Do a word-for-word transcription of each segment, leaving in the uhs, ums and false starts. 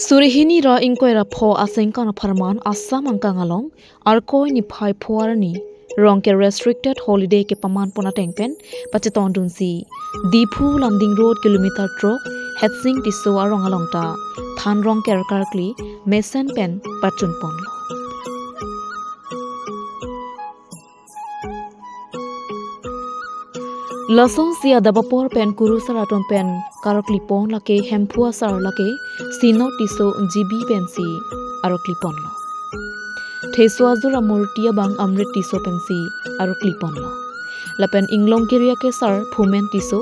Suri hini ra ingkoi ra pho asengkan apharman Assam angkang along Arkoi niphai pho arni Rongker restricted holiday kepaman pon ateng pen pachetongdunsi Diphu Lumding Road kilometer throk Hetsing Tisso arong along ta than Rongker karkli mesen pen pachun ponlo. Lasonsi adap apor pen kurusar atum pen karkli pon lake Hemphu asar lake Sino Tisso G B pensi arkli ponlo. Theso ajor amurti abang Amrit Tisso pensi arkli ponlo. Lapen Inglongkiri akesar Phumen Tisso,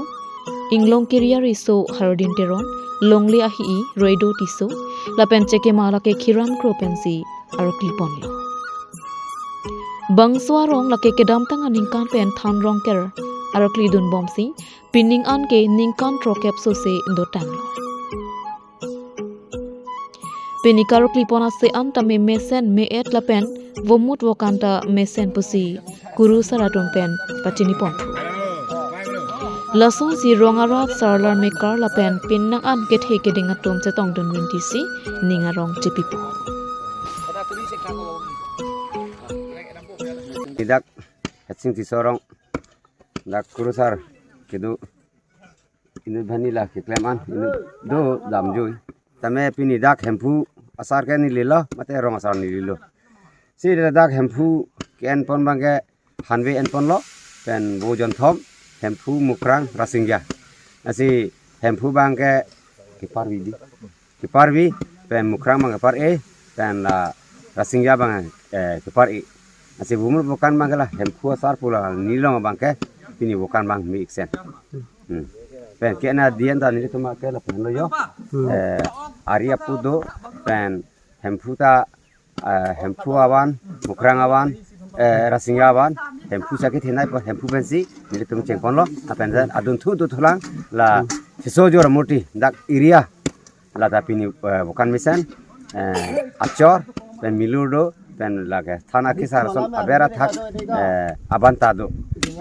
Inglongkiri ariso Hardin Teron, longle ahi-i Redo Tisso, lapen chekema lake Khiram Kro pensi arkli ponlo. Bangso arong lake kedamtang aningkan pen than Rongker arklidun bomsi, pining an ke ningkan throkkep sose dotanglo. Pini karkli pon ase an tame mesen me-et lapen vomut vokan ta mesen pusi kurusar atum pen pachini ponthu. Lasonsi rong arat sarlar mekar lapen pining an kethe keding atum chetongdun vintisi ning arong chepipo. Dak Hetsing Tisso arong dak kurusar kedo inut bani la keklem an inut do damjui. Tame pini dak Hemphu asar ke nelilo, mate rong asar nelilo. Si dak Hemphu ke-en pon abang ke hanve en ponlo, pen bo jonthom, Hemphu, Mukrang, Rasingja. Lasi Hemphu abang ke keparvi di. Keparvi, pen Mukrang abang kepar-e, pen la Rasingja abang, eh, kepar-e. Lasi vomut vokan abang ke la Hemphu asar pu la nelilong abang ke pini vokan abang me-iksen. Hmm. Pen ke na dien ta nelitum ke lapen lo yo. Hmm. Eh, ari apu do, pen Hemphu ta, eh, Hemphu avan, Mukrang avan, eh, Rasingja avan, Hemphu sakit hinai pa Hemphu pensi nelitum chengponlo, lapen adunthu dothulang la Tisso ajor amurti dak area lata pini, eh, vokan mesen, eh, achor, pen milur do, pen lake than akesar ason aber athak, eh, abang ta do.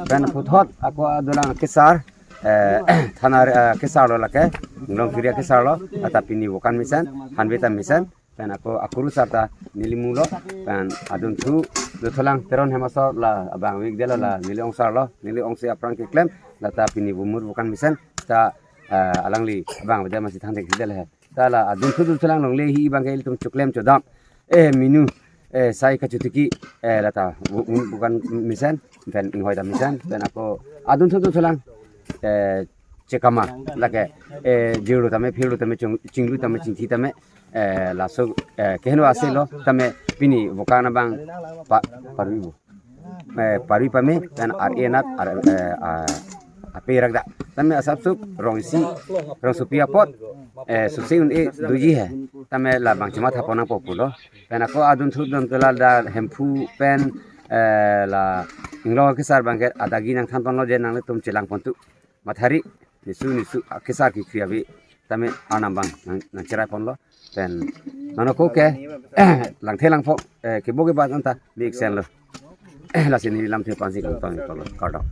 Pen puthot ako adolang akesar, eh, than, eh, akesar lo lake, Inglongkiri akesar lo, lata pini vokan mesen, hanve ta mesen, pen ako akurusar ta neli mulo, pen adunthu dothulang Teron hem asor la abang vik delo la neli ongsar lo, neli ongsi aphrang keklem, lata pini vomut vokan mesen, ta, eh, alangli abang beda masi thang dek delo he. Ta la adunthu dothulang longle ahi abang ke ilitum choklem chodam. Eh, minu, eh, sai kachotiki, eh, lata bu-, bu-, bukan mesen, pen inghoi ta mesen, pen ako adunthu dothulang, eh, chekama, lake, eh, jirlo tame, phirlo tame, chung-, chinglu tame, chingthi tame, eh, laso, eh, keheno ase lo, tame pini vokan abang pa-, parvi bo. Eh, parvi pame, pen ar enat, ar, eh, ah, ape rak da. Tame asapsuk, rong isi, rong sopi apot, eh, sukse un-e doji he. Tame labang choma thapo nangpo pulo. Pen ako adunthu dothulang la Hemphu pen, eh, la Inglong akesar abang ke adagi nangthan ponlo je nanglitum chelang ponthu. Mathari, nisu nisu akesar kekri ave. Tame arnam abang nang, nangcherai ponlo. Pen nonok ke, langthe langpho, eh, kebo keba anta me-iksen lo. Lasi neli lamthe pensi kangtong ponlo. Kardom.